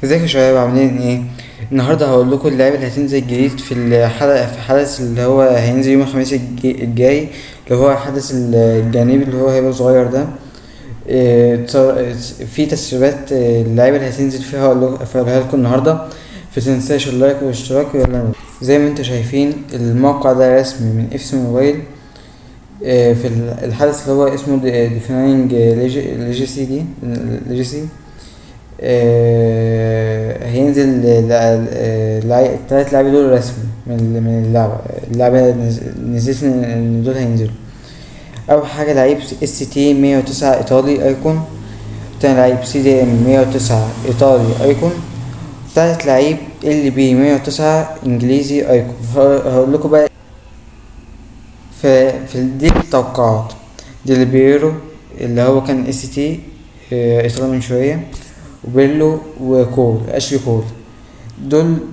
ازيكم يا شباب، عاملين ايه؟ النهارده هقول لكم اللعبة اللي هتنزل جديد في الحلقة، في حدث اللي هو هينزل يوم الخميس الجاي، اللي هو حدث الجانبي اللي هو هيبقى صغير ده. في تسريبات، اللعيبة اللي هتنزل فيها هقولها لكم النهارده، فتنساش ال like والاشتراك. ويلا نبدا. زي ما انتم شايفين الموقع ده رسمي من FC Mobile. في الحدث اللي هو اسمه Defining Legacy دي، Legacy. هينزل التلات لعيبة دول رسمي من اللعبة. اللعبة نزلت إن دول هينزلوا. أول حاجة لعيب ST 109 إيطالي icon، تاني لعيب CDM 109 إيطالي icon، تالت لعيب LB 109 إنجليزي icon. هقول لكم بقى في دي التوقعات. ديل بيرو اللي هو كان ST، إيطالي من شوية، وبيرلو وكول، أشلي كول،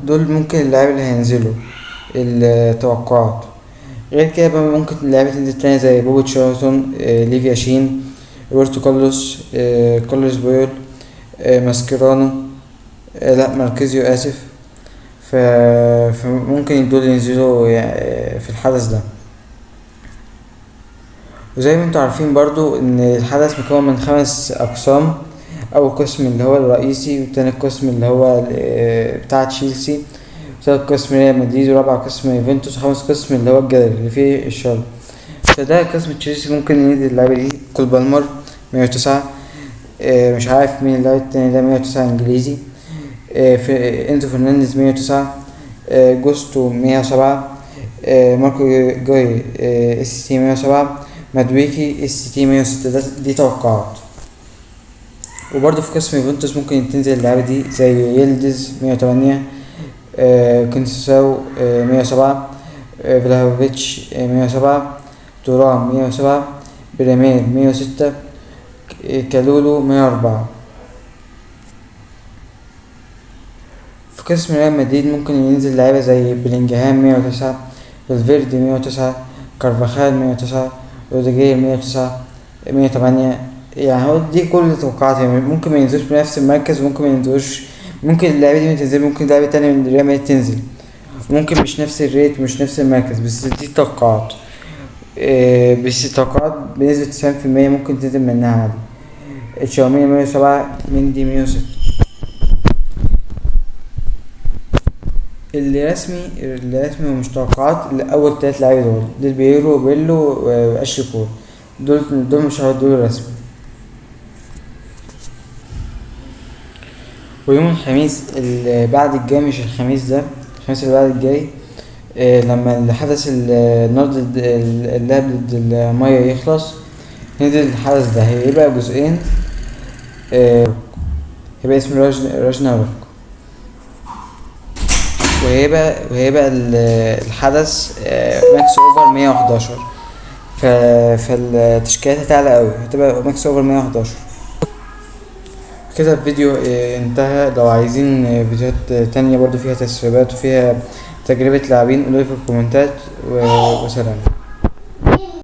دول ممكن اللعيبة اللي هينزلوا التوقعات. غير كده بقى ممكن اللعيبة تنزل تاني زي بوبي تشارلتون، ليفيا شين، روبرتو كارلوس، كارلوس بويل، ماسكيرانو، لا ماركيزيو آسف. فممكن دول ينزلوا في الحدث ده. وزي ما انتوا عارفين برضو ان الحدث مكون من 5 اقسام. اول قسم اللي هو الرئيسي، وتاني قسم اللي هو بتاع تشيلسي، وتالت قسم ريال مدريد، ورابع قسم يوفنتوس، وخامس قسم اللي هو الجاليري اللي فيه الشارل. فده قسم تشيلسي ممكن ينزل اللعيبة دي. كول بالمر 109، مش عارف مين اللاعب التاني ده، 109 انجليزي، في انزو فرنانديز 109، جوستو 107، ماركو جوي، ST 107، مادويكي ST 106. دي توقعات. وبرضه في قسم يوفنتوس ممكن تنزل اللعيبة دي زي يلدز 108، كونساو، 107، فلاهوفيتش، 107، تورام 107، بريمير 106، كالولو 104. في قسم ريال مدريد ممكن ينزل لعيبة زي بلينجهام 109، فالفيردي 109، كارفاخال 109، روديجير 109، 108. هو دي كل التوقعات، ممكن ما ينزلوش بنفس المركز، وممكن ما ينزلوش، ممكن اللعيبة دي ما تنزل، ممكن لعيبة تانية من ريال مدريد تنزل، ممكن مش نفس الريت ومش نفس المركز، بس دي توقعات. بس التوقعات بنسبة تسعين في المية ممكن تنزل منها عادي. تشاوميني 107، مندي 106. اللي رسمي ومش توقعات لأول تلات لعيبة دول، ديل بيرو وبيلو وأشلي كول، دول مش دول رسمي. ويوم الخميس اللي بعد الجاي، مش الخميس ده، الخميس اللي بعد الجاي، لما الحدث النار ضد اللاب ضد المية يخلص، ننزل الحدث ده. هيبقى جزئين، هيبقى اسمه راجناروك، وهيبقى الحدث، max over 111. فالتشكيلات هتعلى قوي، هتبقى max over 111. كده الفيديو انتهى. لو عايزين فيديوهات تانية برضو فيها تسريبات وفيها تجربة لاعبين قولولي في الكومنتات، وسلام.